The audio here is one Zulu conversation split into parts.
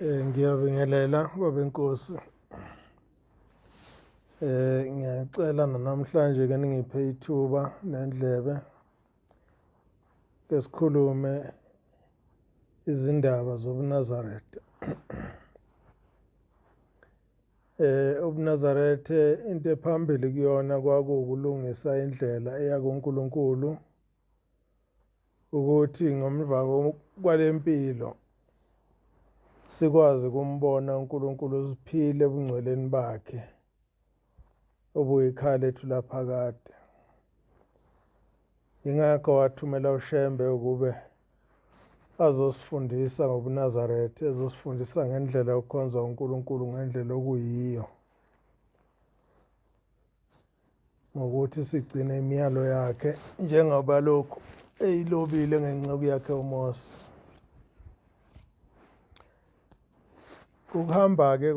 Ngiyabingelela babenkosi. Ngiyacela namhlanje ke ningiphe ithuba nendlebe ke sikhulume izindaba zobuNazaretha. UbuNazaretha into ephambili kuyona kwakuwukulungisa indlela eya kuNkulunkulu ukuthi ngomva kwalempilo sikwazi ukumbona uNkulunkulu siphile ebungcweleni bakhe obuyikhaya lethu laphakade. Ingakho wathumela uShembe ukube azosifundisa ngobuNazaretha, ezosifundisa ngendlela yokukhonza uNkulunkulu ngendlela okuyiyo, ngokuthi sigcine imiyalo yakhe njengoba lokhu eyilobile ngenceku yakhe uMose. Ukuhamba-ke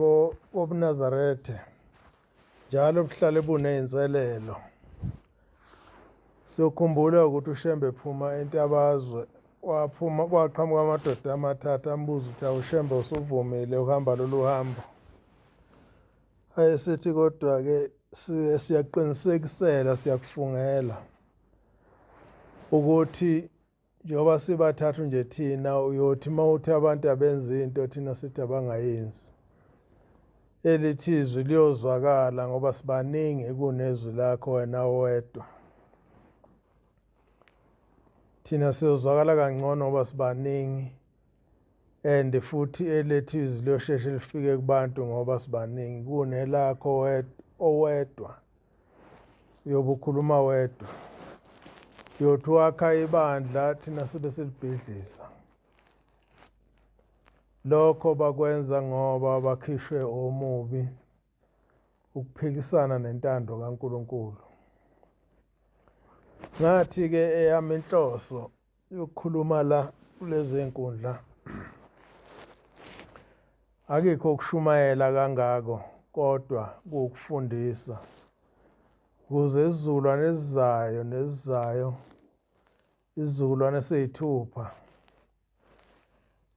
kobuNazaretha njalo buhlale buney'nselelo. Siyokhumbula ukuthi uShembe ephuma eNtabazwe waphuma kwaqhamuka amadoda amathathu ambuza ukuthi awuShembe usuvumile ukuhamba lolu hambo. Ayesithi kodwa-ke siyaqinisekisela siyakufungela ukuthi njengoba sibathathu nje thina uyothi uma uthi abantu abenza into thina sithi abangayenzi elithi izwi liyozwakala ngoba sibaningi kunezwi lakho wena wedwa thina siyozwakala kangcono ngoba sibaningi and futhi elethu izwi liyosheshe lifike kubantu ngoba sibaningi kunelakho owedwa uyobe ukhuluma wedwa uyothi wakha ibandla thina sibe silibhidliza lokho bakwenza ngoba bakhishwe omubi ukuphikisana nentando kaNkuluNkulu. Ngathi-ke eyami inhloso yokukhuluma la kulezi nkundla akikho ukushumayela kangako kodwa kuwukufundisa ukuze isizukulwane esizayo nesizayo isizukulwane esiyithupha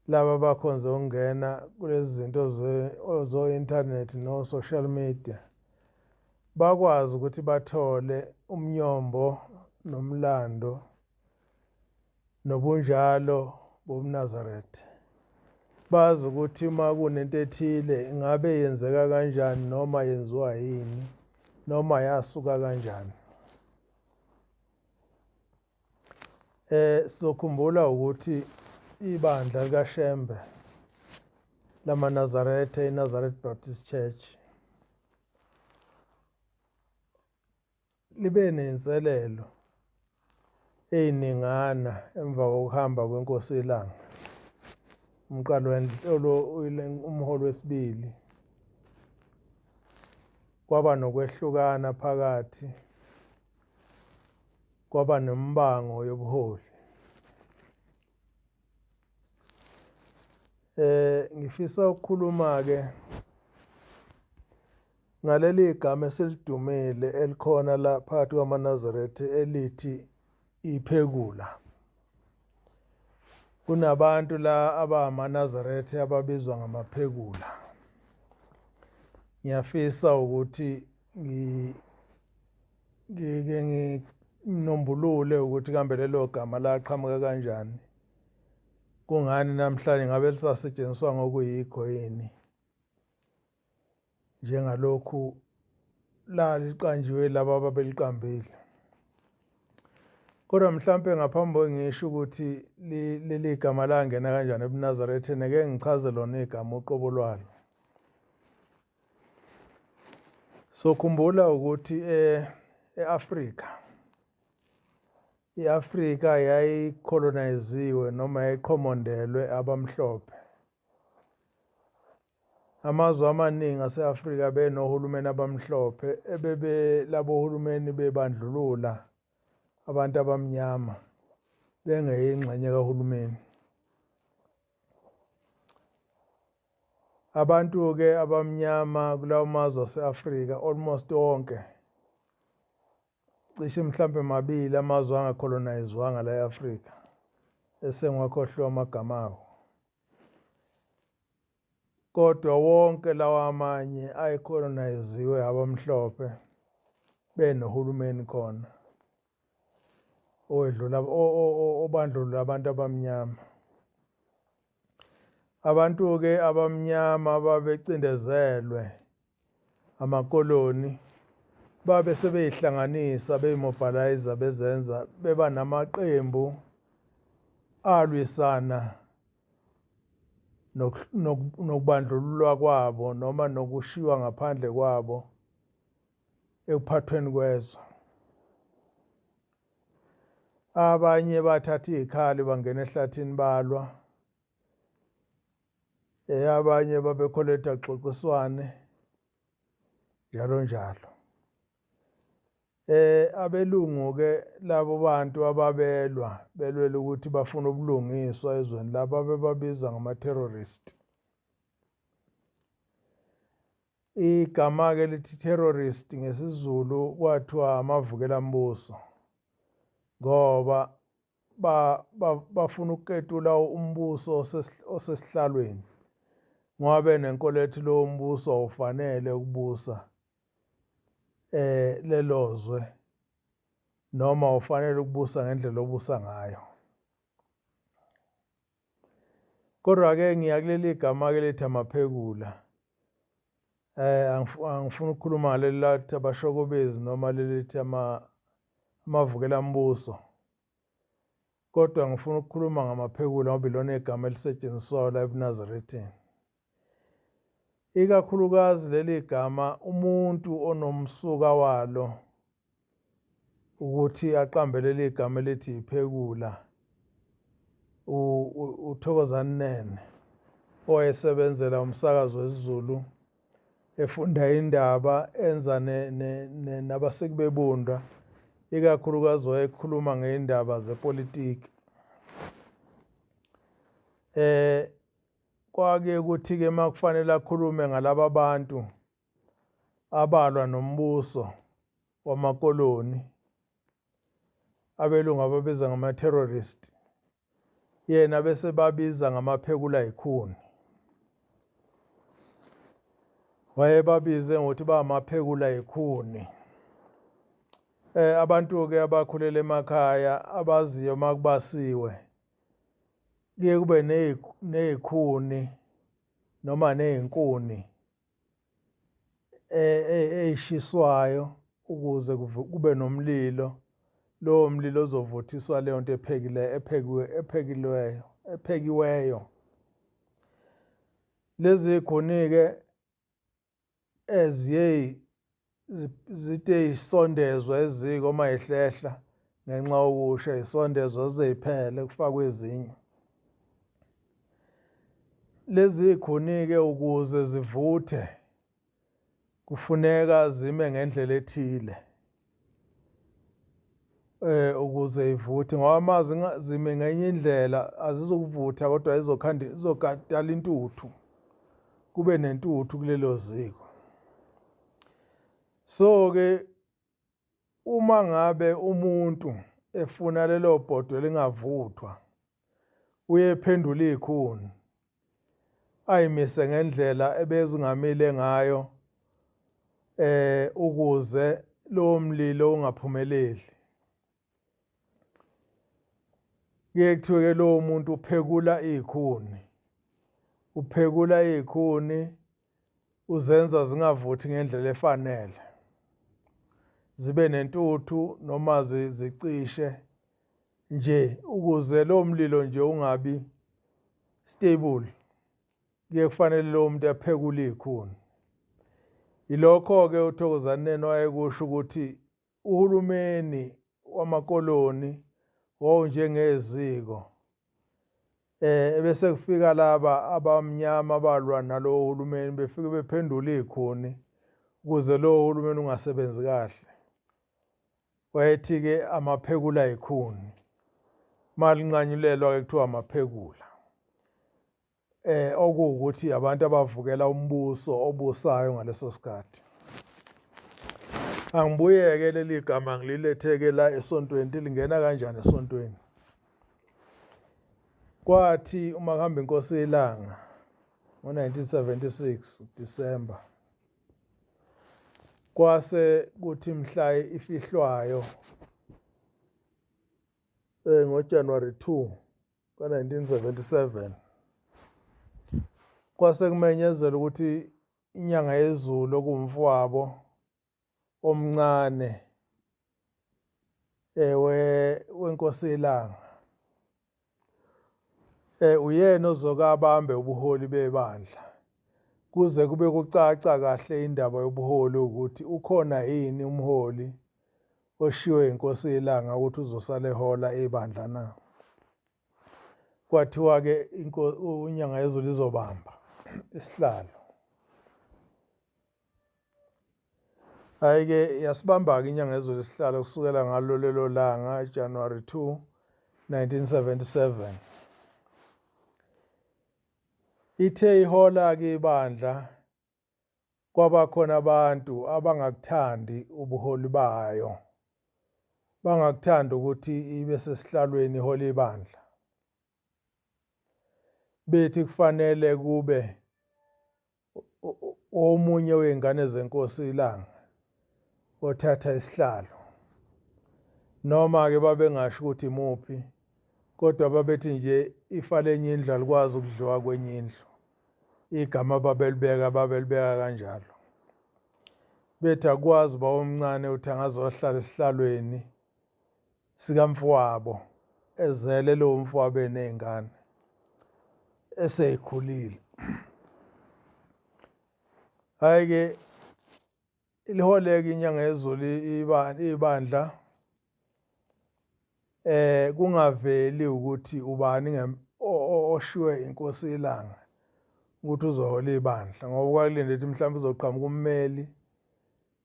laba abakhonze ukungena kulezi zinto zo-inthanethi no-social media bakwazi ukuthi bathole umnyombo nomlando nobunjalo bobuNazaretha bazi ukuthi uma kunento ethile ingabe yenzeka kanjani noma yenziwa yini noma yasuka kanjani. Sizokhumbula ukuthi ibandla likaShembe lamaNazaretha, iNazareth Baptist Church, libe nenselelo ey'ningana emva kokuhamba kweNkosi iLanga, umqalo umholi wesibili. Kwaba nokwehlukana phakathi kwaba nombango yobuholi. Ngifisa ukukhuluma ke ngaleli gama eselidumile elikhona la phakathi kwamaNazaretha elithi iphekula. Kunabantu la abamaNazaretha ababizwa ngamaphekula. Ngiyafisa ukuthi ngike nginombulule ukuthi kambe lelo gama laqhamuka kanjani, kungani namhlanje ngabe lisasetshenziswa ngokuyikho yini njengalokhu laliqanjiwe laba ababeliqambile. Kodwa mhlampe ngaphambi ngisho ukuthi leli gama langena kanjani ebuNazaretha, ake ngichaze lona igama uqobo lwalo. Sokhumbula ukuthi e-Afrika, i-Afrika yayikholonayiziwe noma yayiqhomondelwe abamhlophe. Amazwe amaningi ase-Afrika benohulumeni abamhlophe ebebe labo hulumeni bebandlulula abantu abamnyama bengeyingxenye kahulumeni. Abantu-ke abamnyama kulawo mazwe ase-Afrika almost wonke, cishe mhlampe mabili amazwe angakholonayizwanga la e-Afrika esengiwakhohlwe amagama awo. Kodwa wonke lawa amanye ayekholonayiziwe abamhlophe benohulumeni khona owedlula obandlulula abantu abamnyama. Abantu-ke abamnyama babecindezelwe amakoloni babe sebeyihlanganisa beyimobilize bezenza beba namaqembu alwisana nokubandlululwa kwabo noma nokushiywa ngaphandle kwabo ekuphathweni kwezwe. Abanye bathatha iy'khali bangena ehlathini balwa, abanye babekholelwa axoxiswane njalo njalo. Abelungu-ke labo bantu ababelwa belwela ukuthi bafuna ubulungiswa ezweni labo abebabiza ngama-terrorist. Igama-ke elithi terrorist ngesiZulu kwathiwa amavukelambuso ngoba bafuna ukuketula umbuso osesihlalweni ngoba benenkolo ethi lowo mbuso awufanele ukubusa lelo zwe noma ufanele ukubusa ngendlela obusa ngayo. Kodwa-ke ngiya kuleli gama-ke lithi amaphekula. Angifuni ukukhuluma ngaleli lathi abashokobezi noma leli lithi amavukelambuso. Kodwa ngifuna ukukhuluma ngamaphekula ngoba ilona igama elisetshenziswayo la ebuNazaretheni. Ikakhulukazi leli gama umuntu onomsuka walo ukuthi aqambe leli gama elithi iphekula uThokozani Nene owayesebenzela umsakazo wesiZulu efunda indaba enza nabasiki bebunda ikakhulukazi wayekhuluma ngey'ndaba zepolitiki. Kwake kuthi-ke uma kufanele akhulume ngalaba bantu abalwa nombuso wamakoloni abelungu ababiza ngama-terrorist yena bese babiza ngamaphekula yikhuni. Wayebabize ngokuthi bamaphekula yikhuni. Abantu-ke abakhulele emakhaya abaziyo uma kubasiwe kuye kube ney'khuni noma ney'nkuni ey'shiswayo ukuze kube nomlilo. Lowo mlilo ozovuthiswa leyo nto ephekile ephekiwe ephekileyo ephekiweyo. Lezi y'khuni-ke eziye zide isondezwa eziko uma ihlehla ngenxa yokusha isondezwa zize ziphele kufakwe ezinye. Lezi zikhuni-ke ukuze zivuthe kufuneka zime ngendlela ethile ukuze ivuthe ngoba uma zime ngenye indlela azizukuvutha kodwa izokhanda izokadala intuthu kube nentuthu kulelo ziko. So-ke uma ngabe umuntu efuna lelo bhodwe lingavuthwa uye ephendula iy'khuni ayimise ngendlela ebezingamile ngayo ukuze lowo mlilo ungaphumeleli. Kuye kuthiwe-ke lowo muntu uphekula iy'khuni, uphekula iy'khuni uzenza zingavuthi ngendlela efanele, zibe nentuthu noma zicishe nje ukuze lowo mlilo nje ungabi stable. Kuye kufanele lowo muntu aphekule iy'khuni. Yilokho-ke uThokozani Nene wayekusho ukuthi uhulumeni wamakoloni wawunjengeziko ebese kufika laba abamnyama abalwa nalowo hulumeni befike bephendula iy'khuni ukuze lowo hulumeni ungasebenzi kahle. Wayethi-ke amaphekula yikhuni, malinqanyulelwa-ke kuthiwa amaphekula. Okuwukuthi abantu abavukela umbuso obusayo ngaleso sikhathi. Angibuyeke leli gama ngililetheke la esontweni lingena kanjani esontweni? Kwathi uma kuhamba inkosi ilanga ngo-1976 December. Kwase kuthi mhla ifihlwayo ngoJanuary 2 ka-1977 kwase kumenyezelwa ukuthi inyanga yezulu okuwumfowabo omncane wenkosi ilanga uyena ozoke abambe ubuholi bebandla kuze kube kucaca kahle indaba yobuholi ukuthi ukhona yini umholi oshiwe inkosi ilanga ukuthi uzosala ehola ibandla na. Kwathiwa ke inyanga yezulu izobamba isihlalo. Hhayi ke yasibamba-ke inyanga yezulu isihlalo kusukela ngalo lelo langa January 2 1977. Ithe ihola-ke ibandla kwaba khona abantu abangakuthandi ubuholi bayo, bangakuthandi ukuthi ibe sesihlalweni ihola ibandla, bethi kufanele kube omunye wey'ngane zenkosi ilanga othatha isihlalo. Noma-ke babengasho ukuthi imuphi, kodwa babethi nje ifa lenye indlu alikwazi ukudliwa kwenye indlu. Igama babelibeka babelibeka kanjalo, bethi akwazi uba omncane uthi angazohlala esihlalweni sikamfowabo ezele lowo mfowabo eney'ngane eseyikhulile. Hhayi-ke iliholeke inyanga yezulu ibandla kungaveli ukuthi ubani oshiwe inkosi ilanga ukuthi uzohola ibandla, ngoba kwakulindele ukuthi mhlawumbe uzoqhamuka ummeli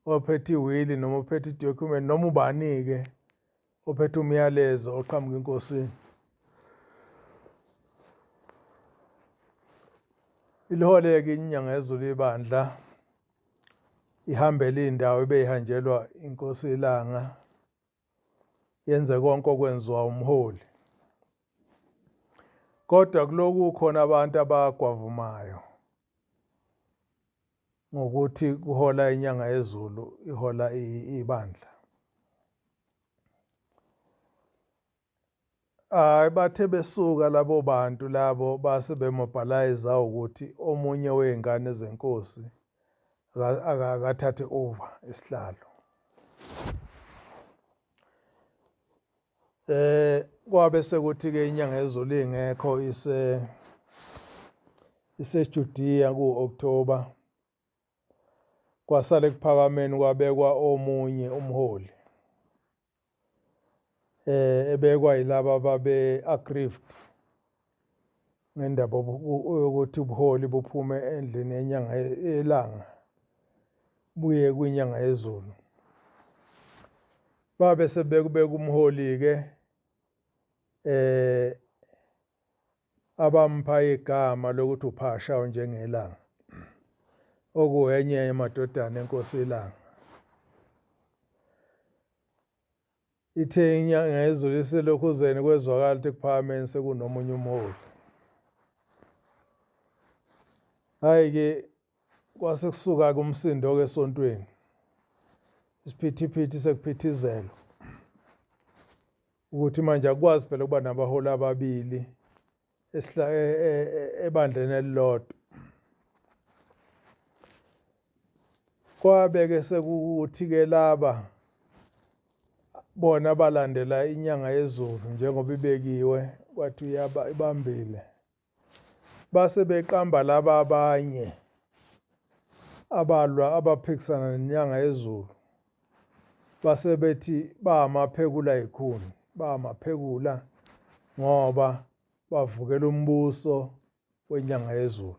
ophethe iwili noma ophethe idocument noma ubani-ke ophethe umyalezo oqhamuka enkosini. Iliholeke inyanga yezulu ibandla ihambele indawo ebeyihanjelwa inkosi ilanga, yenze konke okwenziwa umholi. Kodwa kuloku kukhona abantu abagwavumayo ngokuthi kuhola inyanga yezulu ihola ibandla. Hayi bathe besuka labo bantu labo base bemobilize ukuthi omunye wey'ngane zenkosi akathathe over isihlalo. Kwabe sekuthi ke inyanga yezulu ingekho iseJudiya ku-October, kwasale ekuphakameni kwabekwa omunye umholi ebekwa yilaba ababe aggrieved ngendaba yokuthi ubuholi buphume endlini yenyanga yelanga buye kwinyanga yezulu. Babe sebekubeka umholi ke abampha igama lokuthi uphasha njengelanga, okuwenye yemadodana enkosi ilanga. Ithe inyanga yezulu iselokhuzeni kwezwakala ukuthi ekuphakameni sekunomunye umholi. Hhayi ke kwase kusuka-ke umsindo-ke esontweni, isiphithiphithi sekuphithizelwa ukuthi manje akukwazi phela ukuba nabaholi ababili ebandleni elilodwa. Kwabe-ke sekuthi-ke laba bona balandela inyanga yezulu njengoba ibekiwe, kwathi ibambile, base beqamba laba abanye abalwa abaphikisana nenyanga yezulu, base bethi bamaphekula yikhuni, bamaphekula ngoba bavukela umbuso wenyanga yezulu,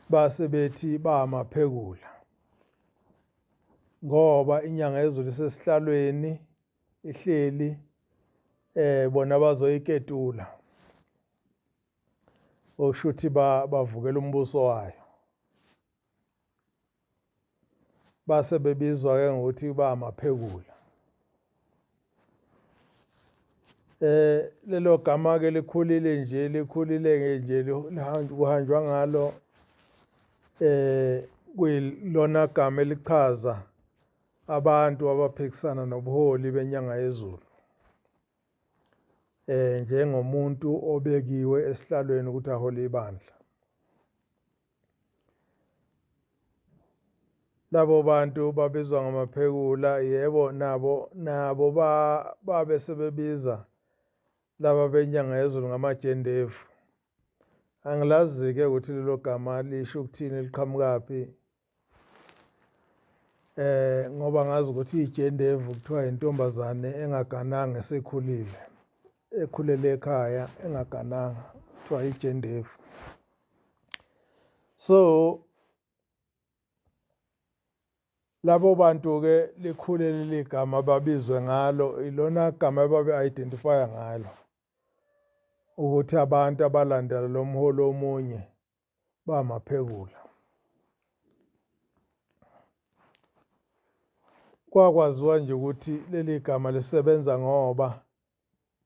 base bethi bamaphekula ngoba inyanga yezulu isesihlalweni ihleli, bona bazoyiketula, okusho ukuthi bavukela umbuso wayo. Base bebizwa ke ngokuthi bamaphekula. Lelo gama ke likhulile nje, likhulile nje, kuhanjwa ngalo, kuyilona gama elichaza abantu abaphikisana nobuholi benyanga yezulu, njengomuntu obekiwe esihlalweni ukuthi ahole ibandla. Labo bantu babizwa ngamaphekula. Yebo, nabo babe sebebiza laba benyanga yezulu ngamajendevu. Angilazi-ke ukuthi lelo gama lisho ukuthini, liqhamukaphi, ngoba ngazi ukuthi ijendevu kuthiwa intombazane engagananga esekhulile, ekhulele ekhaya engagananga, kuthiwa ijendevu. So labo bantu-ke likhule leli gama babizwe ngalo, ilona gama ababe-identify-a ngalo ukuthi abantu abalandela lo mholi omunye bamaphekula. Kwakwaziwa nje ukuthi leli gama lisebenza ngoba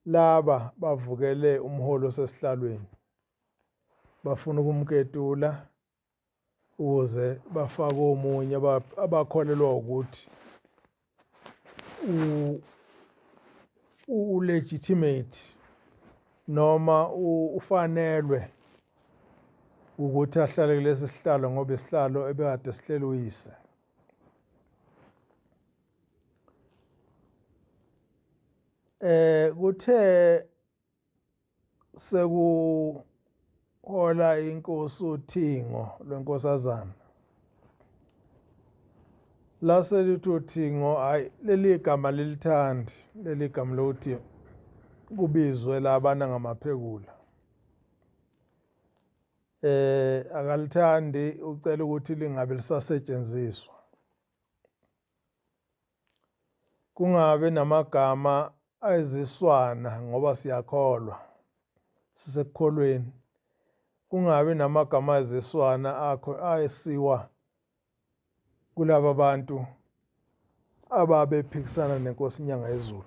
laba bavukele umholi osesihlalweni, bafuna ukumketula ukuze bafake omunye abakholelwa ukuthi ulegitimate noma ufanelwe ukuthi ahlale kulesi sihlalo ngoba isihlalo ebekade sihleli uyise. Kuthe sekuhola inkosi uThingo lwenkosazana, lase lithi uThingo, hayi, leli gama lilithandi leli gama lokuthi kubizwe labana ngamaphekula, akalithandi, ucela ukuthi lingabe lisasetshenziswa, kungabe namagama ayiziswana ngoba siyakholwa, sisekukholweni, kungabi namagama ayiziswana akho ayesiwa kulaba bantu ababephikisana nenkosi inyanga yezulu.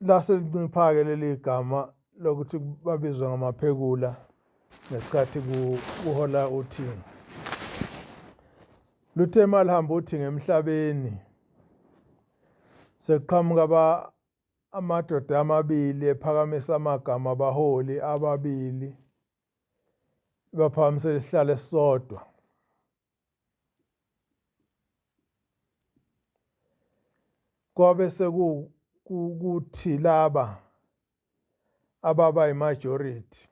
Lase lincipha-ke leli gama lokuthi babizwe ngamaphekula ngesikhathi kuhola uThingo. Luthe malihamba uThingo emhlabeni, sekuqhamuka amadoda amabili ephakamisa amagama abaholi ababili, baphakamisela isihlalo esisodwa. Kwabe sekukuthi laba ababa imajority,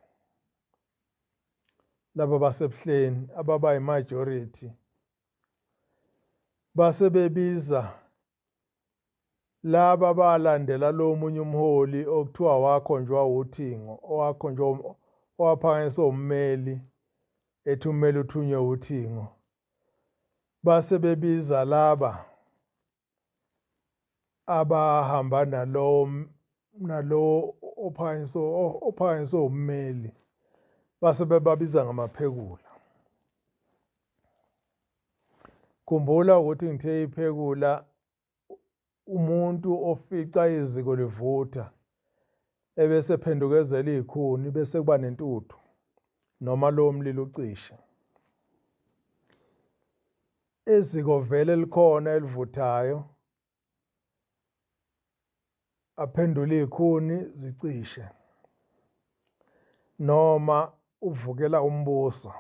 laba basebuhleni ababa imajority, base bebiza laba abalandela lo munye umholi okuthiwa wakhonjwa uThingo, owakhonjwa owaphakanyiswa ummeli, ethi ummeli uthunywe uThingo, base bebiza laba abahamba nalo ophakanyiswe ummeli, base bebabiza ngamaphekula. Khumbula ukuthi ngithe iphekula umuntu ofica iziko livutha ebese phendukezela izikhuni bese kuba nentuthu noma lo mlilo ucishe. Iziko vele likhona elivuthayo, aphendule izikhuni zicishe, noma uvukela umbuso,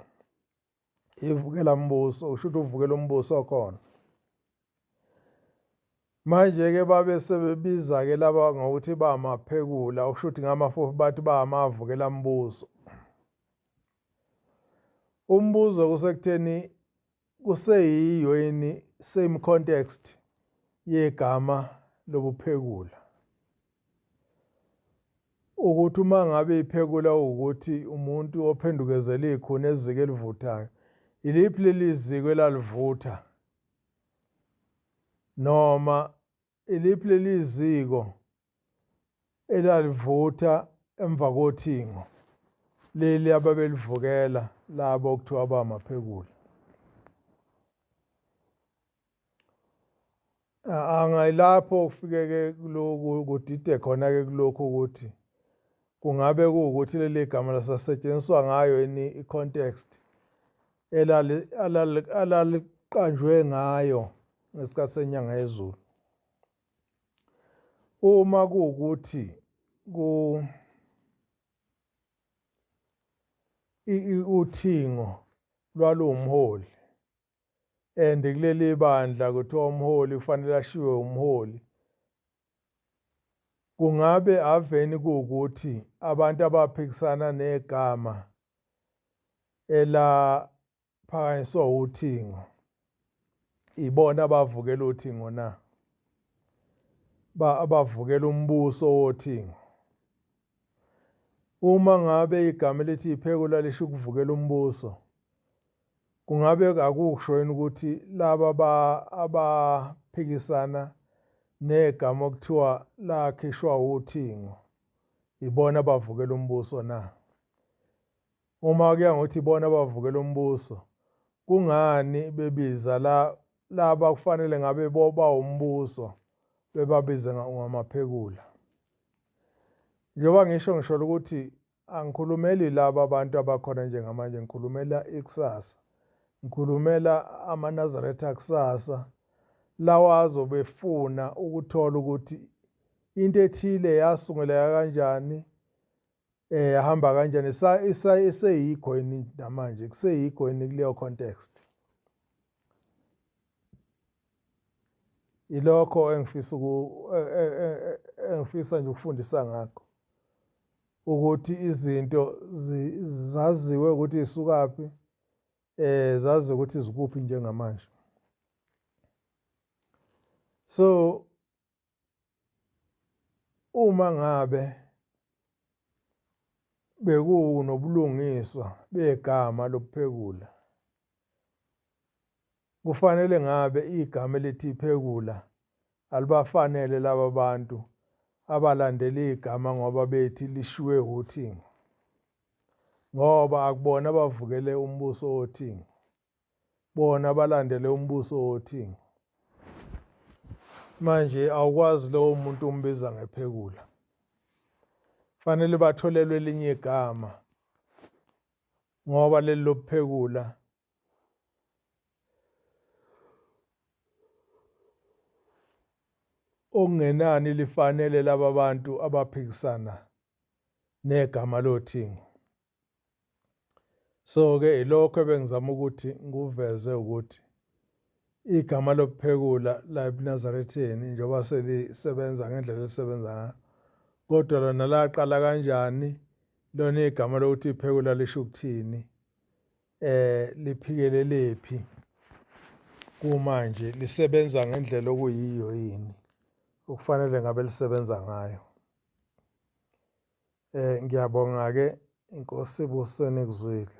ivukela mbuso, usho ukuthi uvukela umbuso okhona. Manje-ke babe sebebiza-ke laba ngokuthi bamaphekula, okusho ukuthi ngamafufu bathi bamavukela mbuso. Umbuzo kusekutheni kuseyiyo yini same context yegama lobuphekula, ukuthi uma ngabe iphekula ukuthi umuntu ophendukezela ikhuni eziko elivuthayo, iliphi leli ziko elalivutha noma iliphi leli ziko elalivutha emva koThingo leli ababelivukela labo okuthiwa bamaphekula. Angayilapho kufike-ke kuloku kudide khona-ke kulokhu ukuthi kungabe kuwukuthi leli gama lasasetshenziswa ngayo yini i-context alaliqanjwe ngayo ngesikhathi senyanga yezulu. Uma kuwukuthi ku uthingo lwaluwumholi and kuleli bandla kuthiwa umholi kufanele ashiwe umholi kungabe aveni kuwukuthi abantu abaphikisana negama elaphakanyiswa uthingo ibona abavukela uthingo na abavukela umbuso wothingo uma ngabe igama elithi iphekula lisho ukuvukela umbuso Kungabe akusho yini ukuthi laba abaphikisana negama okuthiwa lakhishwa uthingo ibona abavukela umbuso na? Uma kuya ngokuthi ibona abavukela umbuso, kungani bebiza la laba kufanele ngabe bawumbuso bebabize ngamaphekula? Njengoba ngisho ngisholo ukuthi Angikhulumeli laba abantu abakhona njengamanje, ngikhulumela ikusasa. Ngikhulumela amaNazaretha akusasa, lawa azobe efuna ukuthola ukuthi into ethile yasunguleka kanjani, yahamba kanjani, iseyikho yini namanje, kuseyikho yini kuleyo context. Ilokho engifisa engifisa nje ukufundisa ngakho. Ukuthi izinto zaziwe ukuthi zisukaphi, zaziwe ukuthi zikuphi njengamanje. So uma ngabe bekunobulungiswa begama lobuphekula, kufanele ngabe igama elithi iphekula alibafanele laba bantu abalandela igama ngoba bethi lishiwe uthingo, ngoba akubona abavukele umbuso wothingo, bona balandele umbuso wothingo. Manje awukwazi lowo muntu umbiza ngephekula, fanele batholelwe elinye igama ngoba leli lobuphekula okungenani lifanele laba bantu abaphikisana negama lothingo. So-ke ilokho ebengizama ukuthi ngikuveze ukuthi igama lobuphekula la ebuNazaretheni njengoba selisebenza ngendlela elisebenza ngayo, kodwa lona laqala kanjani lona igama lokuthi iphekula lisho ukuthini, liphikelelephi kumanje lisebenza ngendlela okuyiyo yini okufanele ngabe lisebenza ngayo. Ngiyabonga-ke, inkosi ibusise nikuzwile.